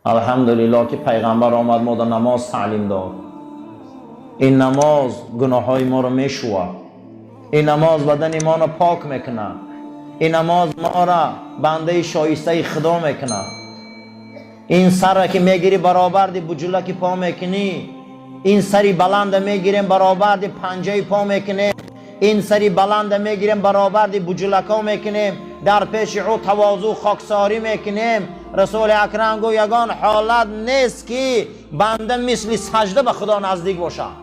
Алҳамдулиллоҳ, ки пайғамбар омад, мо да намоз таълим дод. Ин намоз гуноҳҳои моро мешӯвад, ин намоз бадани моро пок мекунад, ин намоз моро бандаи шоистаи Худо мекунад. Ин сарра ки мегирӣ, баробарди буҷулаки по мекунӣ, ин сари баланда мегирем, баробарди панҷаи по мекунем, ин сари баланда мегирем, баробарди буҷулакҳо мекунем, дар пеши ӯ тавозӯ хоксорӣ мекунем. Расули акрам гӯ: ягон ҳолат нест, ки банда мисли саҷда ба Худо наздик бошад.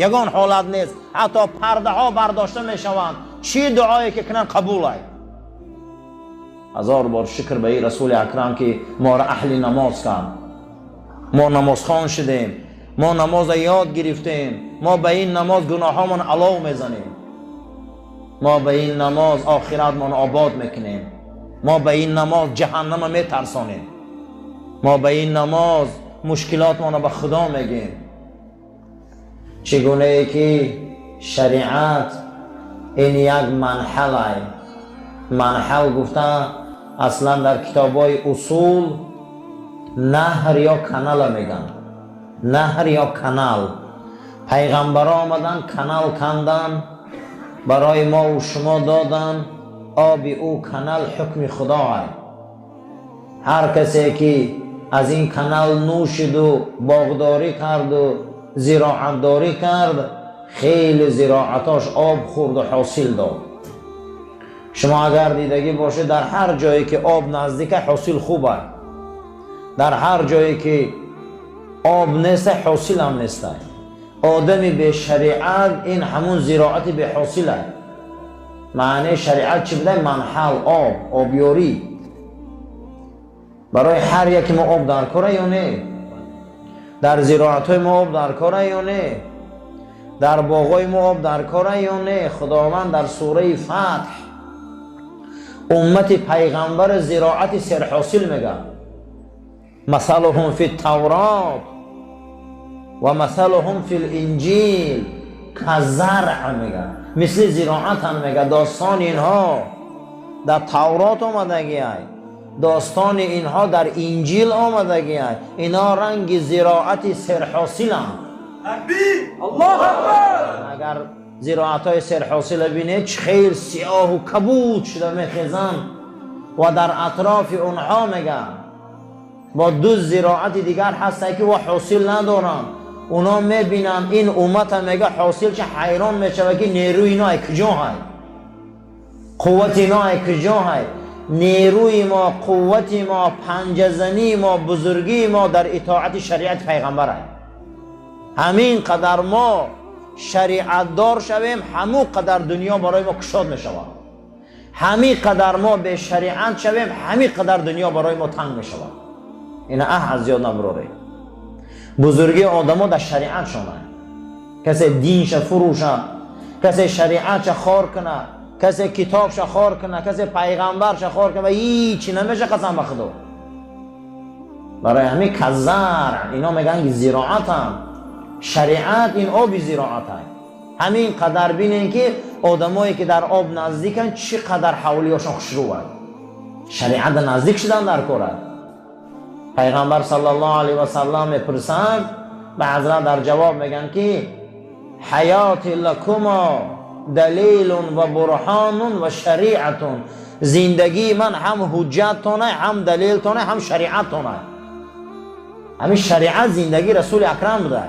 Ягон ҳолат нест, ҳатто пардаҳо бардошта мешаванд, чӣ дуое ки кунанд, қабулай. Ҳазор бор шукр ба ин Расули акрам, ки моро аҳли намоз кард. Мо намозхон шудем, мо намоза ёд гирифтем, мо ба ин намоз гуноҳҳомон алов мезанем, мо ба ин намоз охиратмон обод мекунем, мо ба ин намоз ҷаҳаннама метарсонем, мо ба ин намоз мушкилотмонро ба Худо мегӯем. Чӣ гунае ки шариат ин як манҳалай. Манҳал гуфта, аслан дар китобҳои усул наҳр ё канала мегӯянд, наҳр ё канал. Пайғамбаро омадан, канал кандан, барои мову шумо додан. Оби ӯ канал ҳукми Худоай. Ҳар касе ки аз ин канал нӯшиду боғдорӣ карду зироатдорӣ кард, хеле зироатош об хӯрду ҳосил дод. Шумо агар дидагӣ бошед, дар ҳар ҷое ки об наздика, ҳосил хуб аст, дар ҳар ҷое ки об неста, ҳосилам неста. Одами бешариат ин ҳамун зироати беҳосил аст. Маънии шариат чӣ будай? Манҳал, об, обёрӣ. Барои ҳар яке мо об дар кора ё не? Дар зироатҳои мо об дар кора ё не? Дар боғҳои мо об дар кора ё не? Худованд дар сураи Фатҳ уммати пайғамбари зироати серҳосил мегӯяд: مثلهم في التوراة ومثلهم في الإنجيل كزرع мега, мисли зироатан мега. Достони инҳо дар Таврот омадагиай, достони инҳо дар Инҷил омадагиай. Инҳо ранги зироати серҳосиланд. Агар зироатҳои серҳосила бинед, чӣ хел сиёҳу кабуд шуда мехезанд ва дар атрофи онҳо, мега, бо ду зироати дигар ҳастанд, ки ва ҳосил надоранд. Оно мебинанд ин уммата, мега, ҳосил чи, ҳайрон мешавад, ки нерӯи ино ай куҷо ҳай, қуввати ино ай куҷо ҳай. Нерӯи мо, қуввати мо, панҷазании мо, бузургии мо дар итоати шариати пайғамбар ай. Ҳамин қадар мо шариатдор шавем, ҳамун қадар дунё барои мо кушод мешавад. Ҳамин қадар мо бешариат шавем, ҳамин қадар дунё барои мо танг мешавад. Ина аҳ аз ёд набуроред: бузургии одамо дар шариатшонад. Касе динша фурӯша, касе шариатша хор куна, касе китобша хор куна, касе пайғамбарша хор куна ва ҳичи намеша, қасам ба Худо. Барои ҳамин كزرع ино мегӯянд, ки зироатам, шариат ин оби зироатай. Ҳамин қадар бинем, ки одамое ки дар об наздиканд, чӣ қадар ҳавлиёшон хушрӯванд. Шариата наздик шудан дар корад. Пайғамбар саллаллоҳу алайҳи васаллам мепурсанд ба ҳазрат, дар ҷавоб мегӯянд, ки حياتي لكما دليل وبرهان وشريعة. Зиндагии ман ҳам ҳуҷҷаттона, ҳам далелтона, ҳам шариаттона. Ҳамин шариат зиндагии Расули акрам буда.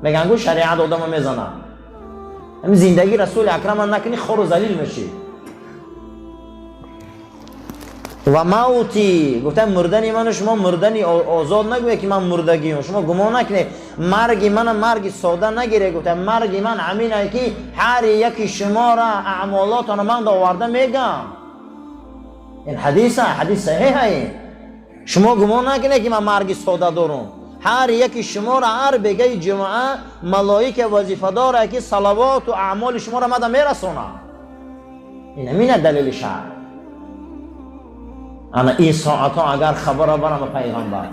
Мегӯянд, гу шариат одама мезанад. Ҳамин зиндагии Расули акрама накунӣ, хору залил мешӣ. وموتي гуфтам, мурдани ману шумо мурдани озод нагӯед, ки ман мурдагиам, шумо гумон накунед, марги мана марги сода нагиред. Гуфтам, марги ман ҳаминае, ки ҳар яки шуморо аъмолотонро ман оварда мегам. Ин ҳадиса, ҳадис саҳиҳа. Шумо гумон накунед, ки ман марги сода дорум. Ҳар яки шуморо ҳар бегаи ҷумъа малоика вазифадора, ки салавоту аъмоли шуморо мада мерасонад. Ин ҳамина далели шаръ. Ана ин соатҳо агар хабара барам ба пайғамбар.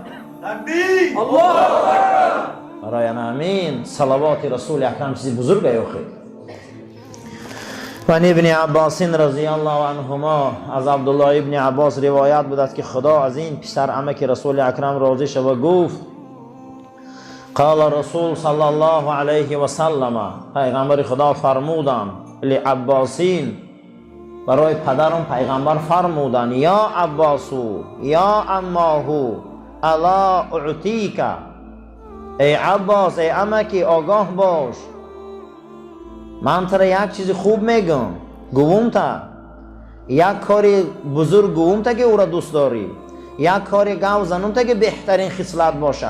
Барои ана ҳамин салавоти Расули акрам чизи бузурга. Ёхи و ابن عباس رضی الله عنهما، از عبدالله ابن عباس روایت بود است که خدا از این پسر عمک رسول اکرم راضی شود، گفت: قال رسول صلی الله علیه و سلم، پیغمبر خدا فرمودند، لعباس، برای پدرم پیغمبر فرمودند: یا عباس یا عماه الا اعطیک، ای عباس، ای عمکی، آگاه باش، من تره یک چیز خوب میگم، گوم تا یک کاری بزرگ گوم تا که او را دوست داری، یک کاری گاو زنم تا که بهترین خصلت باشه،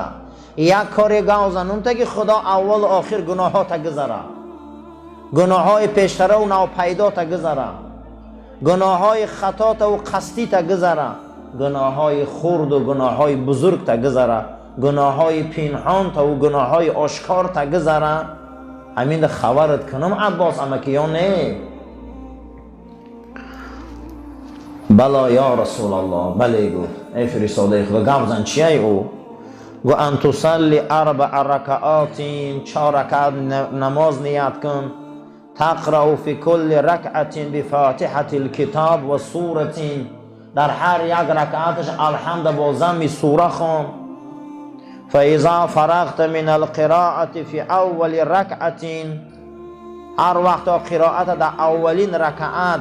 یک کاری گاو زنم تا که خدا اول و آخر گناه ها تا گذره، گناه های پیشتره و نو پیدا تا گذره، گناه های خطا تا و قصدی تا گذره، گناه های خرد و گناه های بزرگ تا گذره، گناه های پنهان تا و گناه های آشکار تا گذره. همین خبرت کنم عباس عمکی یا نه؟ بلا یا رسول الله، بله، گفت ای فرستاده خدا، گم زن، چیه او؟ گو ان تصلی اربع رکعات، 4 رکعت نماز نیت کن، تقرأ فی کل رکعت بفاتحة الکتاب و سورة، در هر یک رکعتش الحمد با ضم سوره خون. فاذا فرغت من القراءة فی اول رکعت، هر وقت قرائت در اولین رکعت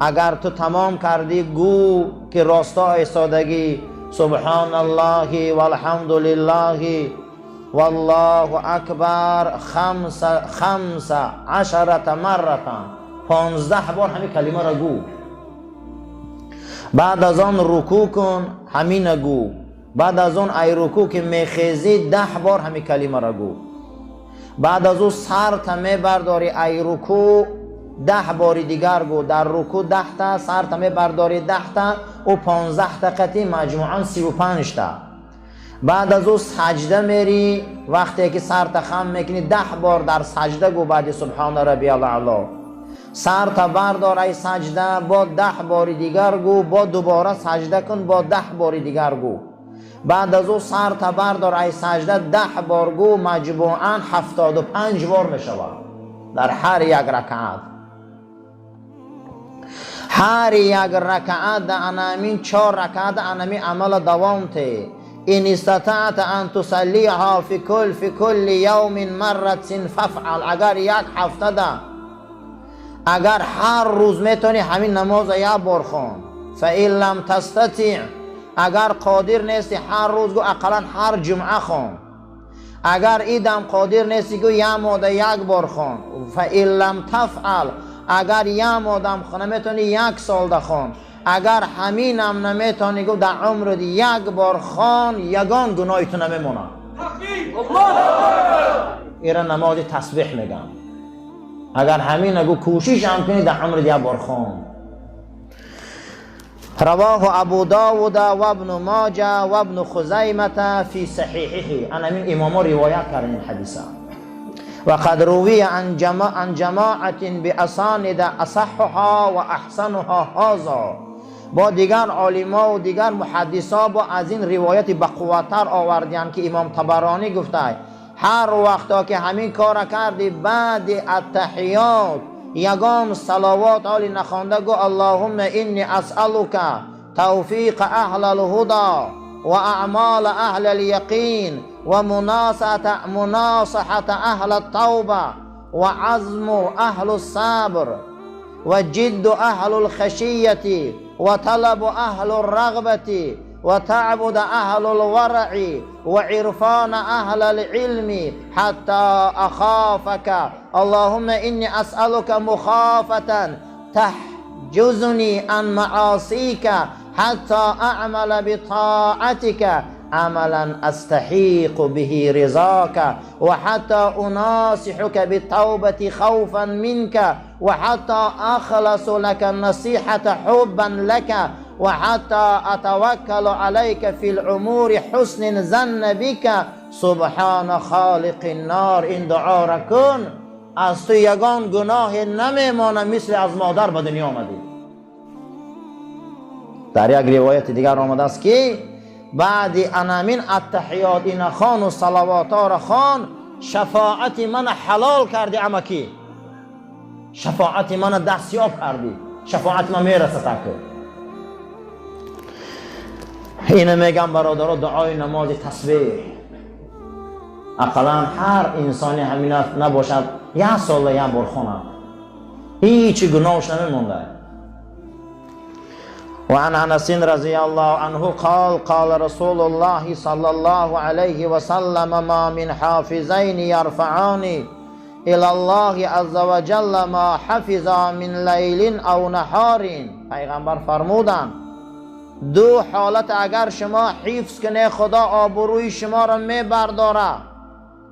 اگر تو تمام کردی، گو که راستا ایستادگی: سبحان الله والحمد لله والله اکبر 15 مرة، 15 بار همین کلمه را گو. بعد از آن رکوع کن، همین گو. بعد از آن ای رکوع که میخیزی، 10 بار همین کلمه را گو. بعد از او سر تا میبرداری ای رکوع، 10 باری دیگر گو. در رکوع 10 تا، سر تا میبرداری 10 تا و 15 تا، قطعی مجموعا 35 تا. بعد از او سجده میری، وقتی که سر تا خم میکنی، 10 بار در سجده گو. بعد سبحان ربی الاعلی سر تا بردار ای سجده، با 10 باری دیگر گو. با دوباره سجده کن، با 10 باری دیگر گو. بعد از او سر تا بردار ای سجده، 10 بار گو. مجموعا 75 بار میشود در هر یک رکعت. هر یک رکعت در انامین 4 رکعت انامی عمل دوام ته. ان استطعت ان تصلیها فی کل یوم مرة فافعل. اگر یک هفته ده اگر هر روز میتونی، همین نماز یک بار خون. فان لم تستطع، اگر قادر نیستی هر روز، گو اقلا هر جمعه خون. اگر ایدم قادر نیستی، گو یک ماه یک بار خون. فان لم تفعل، اگر یک ماه خونه میتونی، یک سال ده خون. اگر همین هم نمیتونی، گو در عمر یک بار خون، یگان گناهی تو نمیمونه. ایرا نماز تسبیح میگم. اگر همین گو کوشش هم کنی، در عمر یک بار خون. رواه ابو داود و ابن ماجه و ابن خزیمة فی صحیحه. انا من امام روایت کردن این حدیثه. وقد روی عن جماعة بأسانید اصحها و احسنها هذا. با دیگر عالما و دیگر محدثا با از این روایت بقوتر آوردیان که امام طبرانی گفته هر وقتا که همین کار کردی، بعد التحیات یگان صلوات عالی نخوانده، گو: اللهم انی اسألک توفیق اهل الهدى و اعمال اهل الیقین و مناصحة اهل التوبة و عزم اهل الصبر و جد اهل الخشية و طلب اهل الرغبة و تعبد اهل الورع و عرفان اهل العلم حتى اخافك. اللهم اني اسألك مخافة تحجزني عن معاصيك حتى اعمل بطاعتك عملا استحق به رضاك وحتى اناصحك بالتوبة خوفا منك وحتى اخلص لك النصيحة حبا لك وحتى اتوكل عليك في الامور حسن ظن بك. سبحان خالق النار. این دعا را کن، از تو یگان گناه نمیمانه، مثل از مادر به دنیا آمدی. در یک روایت دیگر آمده است که بعد انامین التحیات این خان و صلوات را خان، شفاعت من حلال کردی عمکی. Шафоати мана дастёб кардӣ, шафоати ман мерасад. Таку ина мегам, бародаро, дуои намози тасбеҳ ақаллан ҳар инсоне ҳамина набошад, як сола як бор хонад, ҳичи гуноҳш намемондад. وعن انس رضي الله عنه قال: قال رسول الله صلى الله عليه وسلم: ما من حافظين يرفعان الى الله عز وجل ما حفظا من ليل او نهار. پیغمبر فرمودند: دو حالت اگر شما حفظ کنه، خدا آبروی شما را میبرداره.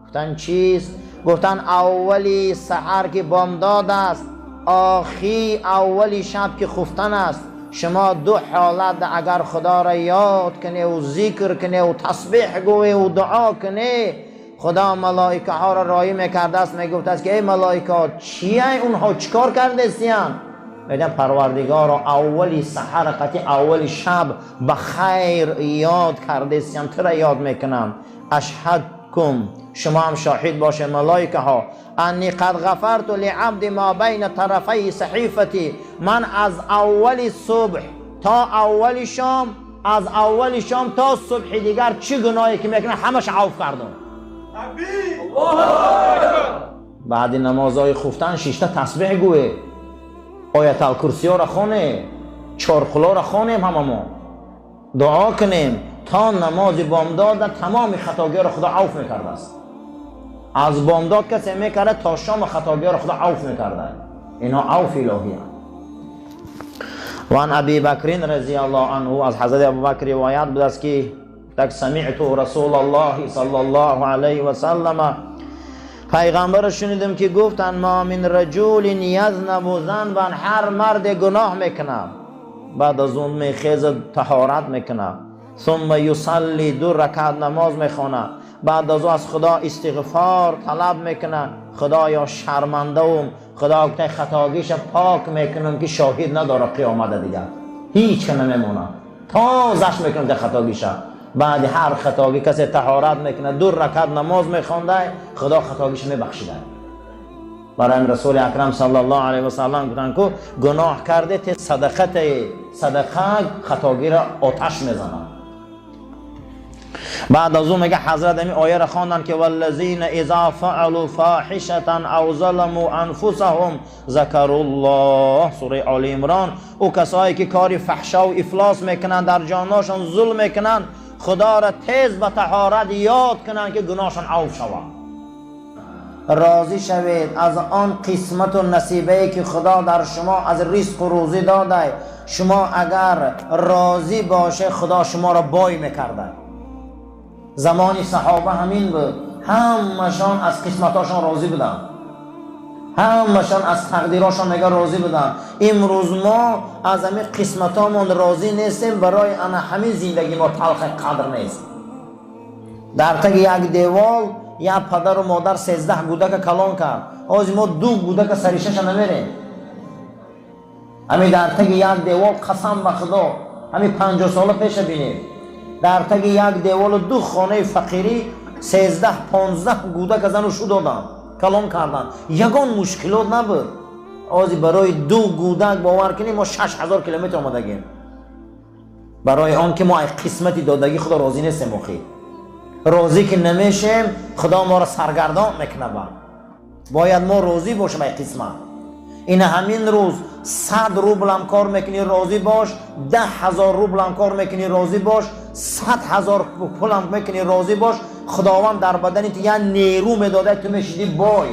گفتن چیست؟ گفتن اولی سحر که بامداد است، آخی اولی شب که خفتن است. شما دو حالت اگر خدا را یاد کنه و ذکر کنه و تسبیح گوه و دعا کنه، خدا ملائکه ها را رایی میکرده است، میگفت است که ای ملائکه ها، چیه؟ اونها چیکار کرده استیان؟ میگن پروردگار، اولی سحر قطی اولی شب به خیر یاد کرده استیان، تو را یاد میکنم. اشهدکم، شما هم شاهد باشه ملائکه ها، انی قد غفرت لعبد ما بین طرفی صحیفتی. من از اول صبح تا اول شام، از اول شام تا صبح دیگر چی گناهی که میکنه همش عفو کردم. بعد намозهای хуфтан шишта тасбеҳ гӯе, ояталкурсиёро хоне, чорқулоро хонем, ҳамамо дуо кунем то намози бомдода. Тамоми хатогиёро худо авф мекардааст. Аз бомдод касе мекарда то шома хатогиёро худо авф мекарда. Инҳо авфи илоҳиянд. وعن ابي بکر رضی الله عنه، از حضرت ابوبکر روایت بود است که تک سمعت رسول الله صلی الله علیه و سلم، پیغمبر شنیدم که گفتن: ما من رجل یذنب ذنبا، هر مرد گناه میکنه، بعد از اون میخیز طهارت میکنه، ثم یصلی، دو رکعت نماز میخونه، بعد از او از خدا استغفار طلب میکنه، خدایا شرمنده ام، خدا گفته خطاگیش پاک میکنم که شاهد نداره، قیامت دیگر هیچ که نمیمونه، تازش میکنم در خطاگیش. بعد هر خطاگی کسی طهارت میکنه، دو رکعت نماز میخونده، خدا خطاگیش میبخشیده. برای رسول اکرم صلی الله علیه و سلم گفتن که گناه کرده ته صدقه، صدقه خطاگی را آتش میزنه. بعد از اون میگه حضرت امی آیه را خواندن که والذین اذا فعلوا فاحشه او ظلموا انفسهم ذکروا الله، سوره آل عمران. او کسایی که کاری فحشا و افلاس میکنن، در جاناشون ظلم میکنن، خدا را تیز به طهارت یاد کنن که گناهشان عفو شود. راضی شوید از آن قسمت و نصیبه که خدا در شما از رزق و روزی داده. شما اگر راضی باشه، خدا شما را بای میکرده. زمانی صحابه همین بود، همشان از قسمتاشان راضی بودن، همشان از تقدیراشان میگه راضی بودن. امروز ما از همین قسمتامون راضی نیستیم، برای انا همین زندگی ما تلخ قدر نیست. در تگ یک دیوال یک پدر و مادر 13 گودک کلان کرد. ҳозир мо ду гудака саришаша намерем. Ҳамин дар таги як девол, қасам ба худо, ҳамин 50 сола пеша бинед, дар таги як деволу ду хонаи фақирӣ 13, 15 гудака зану шу доданд, калон карданд, ягон мушкилот набуд. Ҳозир барои ду гудак, бовар кунед, мо 6000 километр омадагем, барои он ки мо аз қисмати додагӣ худо розӣ нестем. Охи розӣ ки намешем, худо моро саргардон мекунад. Бояд мо розӣ бошем ай қисмат. Ина ҳамин рӯз 100 рублам кор мекунӣ, розӣ бош, 10 000 рублам кор мекунӣ, розӣ бош, 100 000 пулам мекунӣ, розӣ бош. Худованд дар бадани ту як нерӯ медода, ту мешидӣ бой.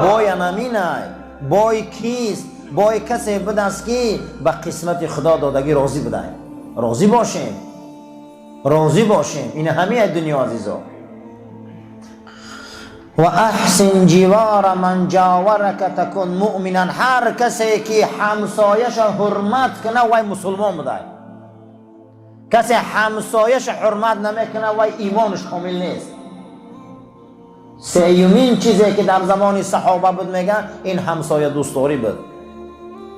Бой анаминай. Бой кист? Бой касе будаст, ки ба қисмати худо додагӣ розӣ будай. Розӣ бошем, розӣ бошем. Ина ҳамин дунё, азизо. Ва аҳсин ҷивора ман ҷоварака такун муъминан. Ҳар касе ки ҳамсояша ҳурмат куна, вай мусулмон будай. Касе ҳамсояша ҳурмат намекуна, вай имонаш комил нест. Сеюмин чизе ки дар замони саҳоба буд, меган, ин ҳамсоя дӯстдорӣ буд,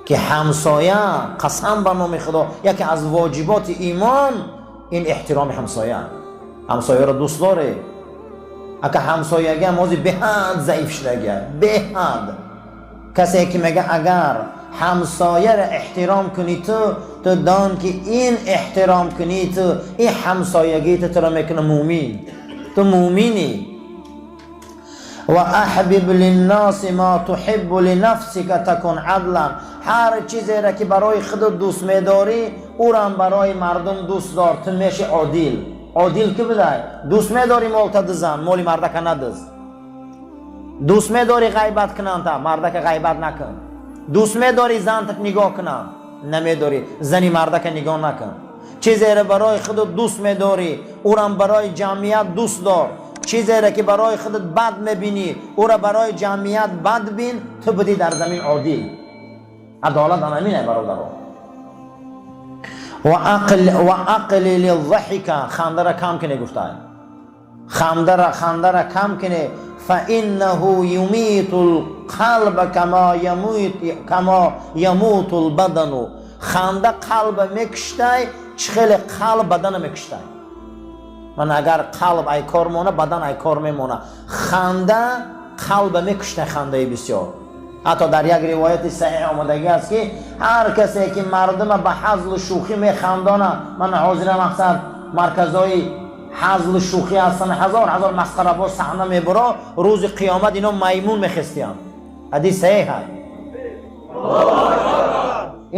ки ҳамсоя, қасам ба номи худо, яке аз воҷиботи имон ин эҳтироми ҳамсоя. Ҳамсояро дӯст доред. Ака ҳамсоягӣ ҳам ҳозир беҳад заиф шудагия, беҳад. Касе ки мега агар ҳамсояро эҳтиром кунӣ, ту дон ки ин эҳтиром кунӣ ту, ин ҳамсоягӣ ту туро мекуна мӯмин, ту мӯминӣ. Ва аҳбиб линноси мо туҳиббу линафсика такун адлан. Ҳар чизеро ки барои худат дӯст медорӣ, ӯрам барои мардум дӯст дор, ту меши одил. Одил ки будай? Дӯст медорӣ молта дизан, моли мардака надиз. Дӯст медорӣ ғайбат кунанта, мардака ғайбат накун. Дӯст медорӣ зантат нигоҳ кунанд, намедорӣ, зани мардака нигоҳ накун. Чизеро барои худат дӯст медорӣ, ӯрам барои ҷамъият дӯст дор. Чизеро ки барои худат бад мебинӣ, ӯро барои ҷамъият бад бин, ту будӣ дар замин одил. Адолат ан ҳамин, бародаро. Ва ақлили заҳика, хандара кам кине гуфтай, хандара кам кине. Фа иннаҳу юмиту лқалба кама ямуту лбадану. Ханда қалба мекуштай, чӣ хеле қалб бадана мекуштай. Ман агар қалб ай кор мона, бадан ай кор мемона. Ханда қалба мекуштай, хандаи бисёр. Ҳатто дар як ривояти саҳеҳ омадагӣ аст, ки ҳар касе ки мардума ба ҳазлу шӯхӣ механдона. Ман ҳозира мақсад марказҳои ҳазлу шӯхӣ ҳастанд, ҳазор ҳазор масхарабоз саҳна мебуро, рӯзи қиёмат ино маймун мехестиянд. Ҳадис саҳеҳ аст.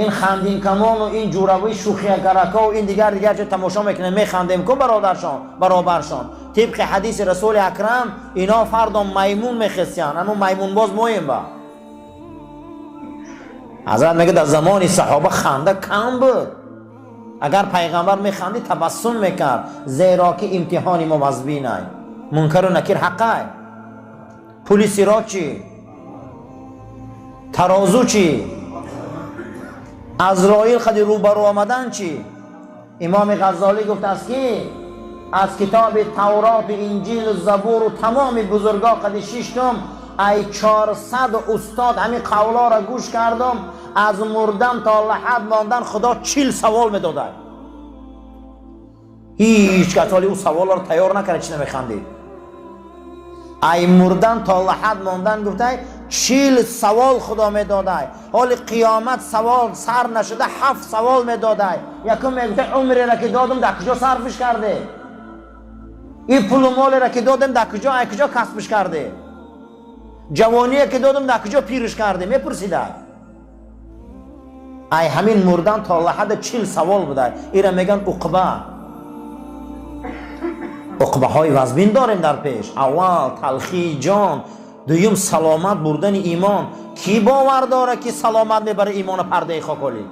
Ин хандинкамону ин ҷуравии шӯхиягаракову ин дигар дигар чо тамошо мекунем, механдем ку бародаршон, баробаршон. Тибқи ҳадиси Расули Акрам, ино фардо маймун мехестиянд. Ҳамун маймунбоз моем. Ба ҳазрат мега, дар замони саҳоба ханда кам буд. Агар пайғамбар механдид, табассум мекард, зеро ки имтиҳони мо вазбинай, мункару накир ҳаққай. Пули сирот чӣ, тарозу чӣ, Азроил қади рӯбарӯ омадан чӣ? Имоми Ғаззолӣ гуфтааст, ки аз китоби Тавроту Инҷилу Забуру тамоми бузургоҳ қади шиштум, ай 400 устод ҳамин қавлоро гӯш кардум, аз мурдан то лаҳад мондан Худо 40 савол медодай. Ҳеҷ кас ҳоли ӯ саволро тайёр накарда. Чӣ намехандид? Ай мурдан то лаҳад мондан, гуфтай, 40 савол Худо медодай. Ҳоли қиёмат савол сар нашуда, ҳафт савол медодай. Якум мегуфтай: умреро ки додум, дар куҷо сарфиш карде? Ин пулу молеро ки додем, дар куҷо, ай куҷо касбиш карде? Ҷавоние ки додум, дар куҷо пириш карде? Мепурсидай. Ай ҳамин мурдан то лаҳада 40 савол будай. Ира меган уқба. Уқбаҳои вазбин дорем дар пеш. Аввал талхии ҷон, дуюм саломат бурдани имон. Кӣ бовар дора, ки саломат мебара имона пардаи хоколӣ?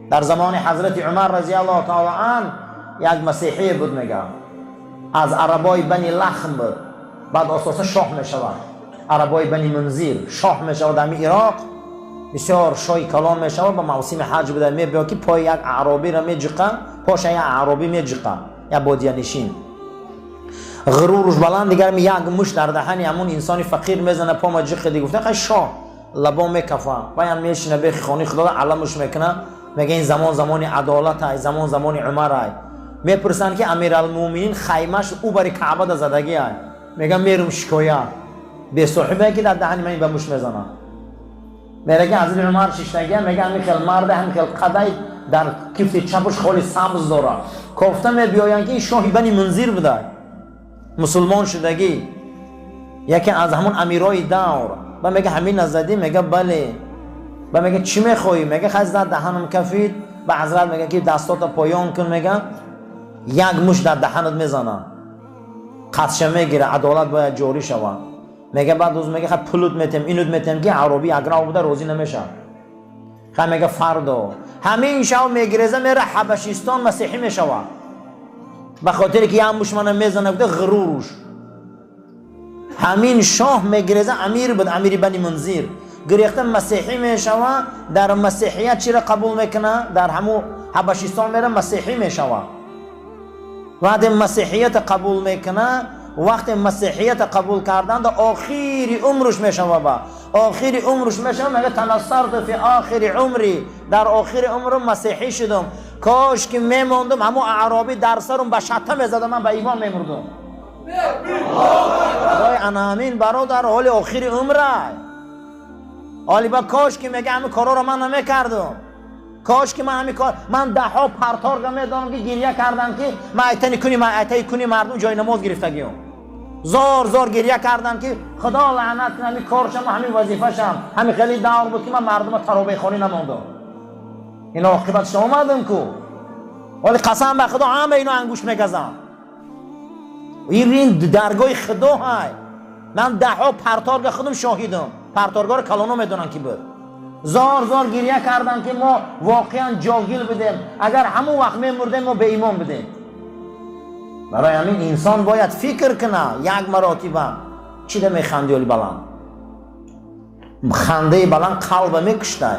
Дар замони ҳазрати Умар разиаллоҳу таала ан як масеҳие буд, мега, аз арабои Бани Лахм буд. Баъд асоса шоҳ мешавад, арабои Бани Мунзир шоҳ мешавад ҳами Ироқ, бисёр шоҳи калон мешавад. Ба мавсими ҳаҷ буда, мебиё ки пои як аъробиро меҷиқа, поша як аъробӣ меҷиқа, як бодиянишин, ғуруруш баланд. Дигар як муш дар даҳани ҳамун инсони фақир мезана: пома ҷиқиди, гуфта. Хай, шоҳ лабо мекафа, ваям мешина бехи хони Худо, аламуш мекуна, мега: ин замон замони адолат ай, замон замони Умар ай. Мепурсанд, ки Амиралмӯминин хаймаш ӯ бари Каъбада задагӣ ай. Мега: мерум шикоят, бесоҳибе ки дар даҳани ман ба муш мезанад. Мераги, ҳазрати Умар шиштагия. Мега: ҳамин хел марде, ҳамин хел қадай, дар кифти чапуш холи сабз дорад. Кофта мебиёянд, ки ин шоҳи Бани Мунзир буда, мусулмон шудагӣ, яке аз ҳамон амирои давр. Ба мега: ҳамин назадӣ? Мега: бале. Ба мега: чӣ мехоҳӣ? Мега: хай, зад даҳанам кафид. Ба ҳазрат мега, ки дастота поён кун. Мега: як муш дар даҳанат мезана, қасша мегира, адолат бояд ҷорӣ шавад, мега. Баъд уз мега: хай, пулут метем, инут метем, ки аробӣ яграв буда, розӣ намешавад. Хай, мега, фардо. Ҳамин шав мегиреза, мера Ҳабашистон, масеҳӣ мешавад, ба хотире ки як муш мана мезана, гуфта, ғуруруш. Ҳамин шоҳ мегиреза, амир буд, амири Бани Мунзир, гирехта масеҳӣ мешава. Дар масеҳият чиро қабул мекуна? Дар ҳамун Ҳабашистон мера, масеҳӣ мешава. Вақте масеҳията қабул мекуна, вақте масеҳията қабул карданда, охири умруш мешава, ба охири умруш мешава, мега: танассарту фи охири умри, дар охири умрум масеҳӣ шудум, кош ки мемондум, ҳамун аъробӣ дар сарум ба шатта мезадам, ман ба имон мемурдум. Худои анамин бародар, ҳоли охири умрай. Ҳоли ба кош ки мега ҳамин корҳоро ман намекардум. Кош ки ман ҳамин кор, ман даҳҳо парторга медонам, ки гирья кардам, ки ман айтани куни, ман айтаи куни мардум ҷои намоз гирифтагиём. Зор зор гирья кардам, ки худо лаънат кунад ҳамин коршам, ҳамин вазифашам. Ҳамин хеле давр буд, ки ман мардума таровеҳхонӣ намондам. Ин оқибатш омадам ку. Ҳоли қасам ба худо, ҳама ино ангушт мегазам. Ин даргоҳи худо ҳай. Ман даҳҳо парторга худам шоҳидам. Парторгоро калоно медонам, ки буд. Зор зор гирья кардам, ки мо воқеан ҷоҳил будем. Агар ҳамон вақт мемурдем, мо беимон будем. Барои ҳамин инсон бояд фикр кунад як маротиба. Чида механди оли баланд? Хандаи баланд қалба мекуштай.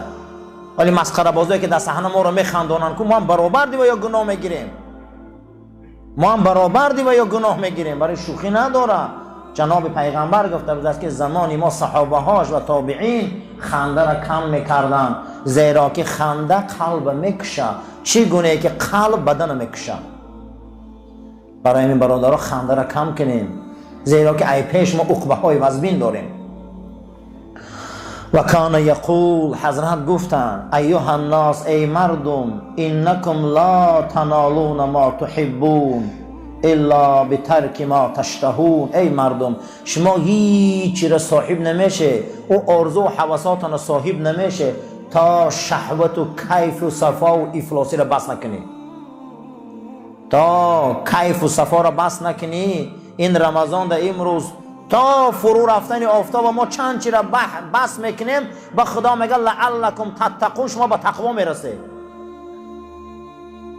Вале масхарабозое, ки дар саҳна моро механдонанд ку, мо ҳам баробар дива ё гуноҳ мегирем. Мо ҳам баробар дива ё гуноҳ мегирем. Барои шӯхӣ надора. Ҷаноби пайғамбар гуфта будааст, ки замони мо саҳобаҳош ва тобиин хандара кам мекарданд, зеро ки ханда қалба мекуша, чӣ гунае ки қалб бадана мекуша. Барои ҳамин, бародаро, хандара кам кунем, зеро ки ай пеш мо уқбаҳои вазбин дорем. Ва кана яқул, ҳазрат гуфтанд: أيها الناس, эй мардум, إنكم لا تنالون ما تحبون إلا بترك ما تشتهون. Эй мардум, шумо ҳичиро соҳиб намеше, ӯ орзу ҳавасотона соҳиб намеше, то шаҳвату кайфу сафову ифлосиро бас накунӣ. То кайфу сафоро бас накунӣ. Ин Рамазонда имрӯз то фурӯ рафтани офтоба мо чанд чира бас мекунем. Ба худо мега: لعلكم تتقون, шумо ба тақво мерасед.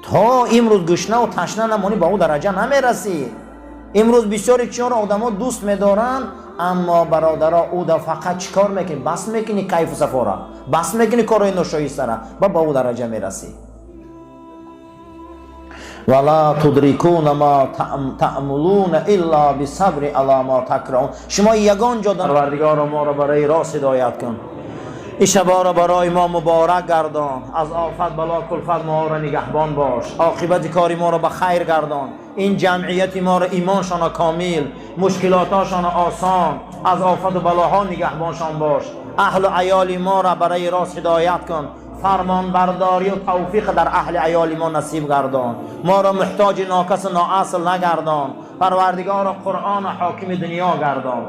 То имрӯз гушнаву ташна намонӣ, ба ӯ дараҷа намерасӣ. Имрӯз бисёри чиёро одамо дӯст медоранд, аммо, бародаро, ӯ да фақат чӣ кор мекунӣ? Бас мекунӣ кайфу сафора, бас мекунӣ корҳои ношоистара, ба ӯ дараҷа мерасӣ. ولا تدركون ما تأملون إلا بالصبر على ما تكرهون. Шумо ягон ҷо. Парвардигоро, моро барои рост ҳидоят кун. Ин шаборо барои мо муборак гардон. Аз офат, бало, кулфат моро нигаҳбон бош. Оқибати кори моро ба хайр гардон. Ин ҷамъияти моро имоншона комил, мушкилотошона осон, аз офату балоҳо нигаҳбоншон бош. Аҳлу аёли моро барои рост ҳидоят кун. Фармонбардорию тавфиқ дар аҳли аёли мо насиб гардон. Моро муҳтоҷи нокасу ноасл нагардон. Парвардигоро, Қуръону ҳокими дунё гардон,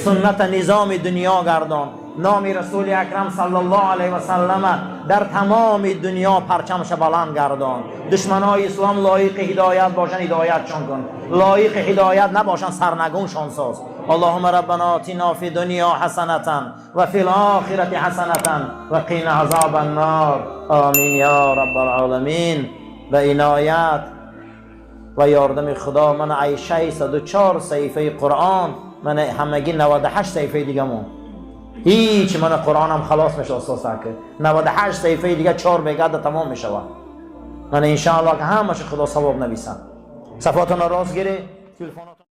сунната низоми дунё гардон. Номи Расули Акрам саллаллоҳу алайҳи васаллама дар тамоми дунё парчамша баланд гардон. Душманои ислом лоиқи ҳидоят бошанд, ҳидоятшон кун, лоиқи ҳидоят набошанд, сарнагуншон соз. اللهم ربنا آتنا في الدنيا حسنة وفي الآخرة حسنة وقنا عذاب النار. آمين يا رب العالمين. Ба иноят ва ёрдами Худо ман ай 604 саҳифаи Қуръон, ман ҳамагӣ 98 саҳифаи дигамон. Ҳеч мана Қуръонам халос мешава. Устод, 98 саҳифаи дига чор бегада тамом мешавад. Мана, иншааллоҳ, ки ҳамаша Худо савоб нависад. Сафотона рост гире, телефонотон.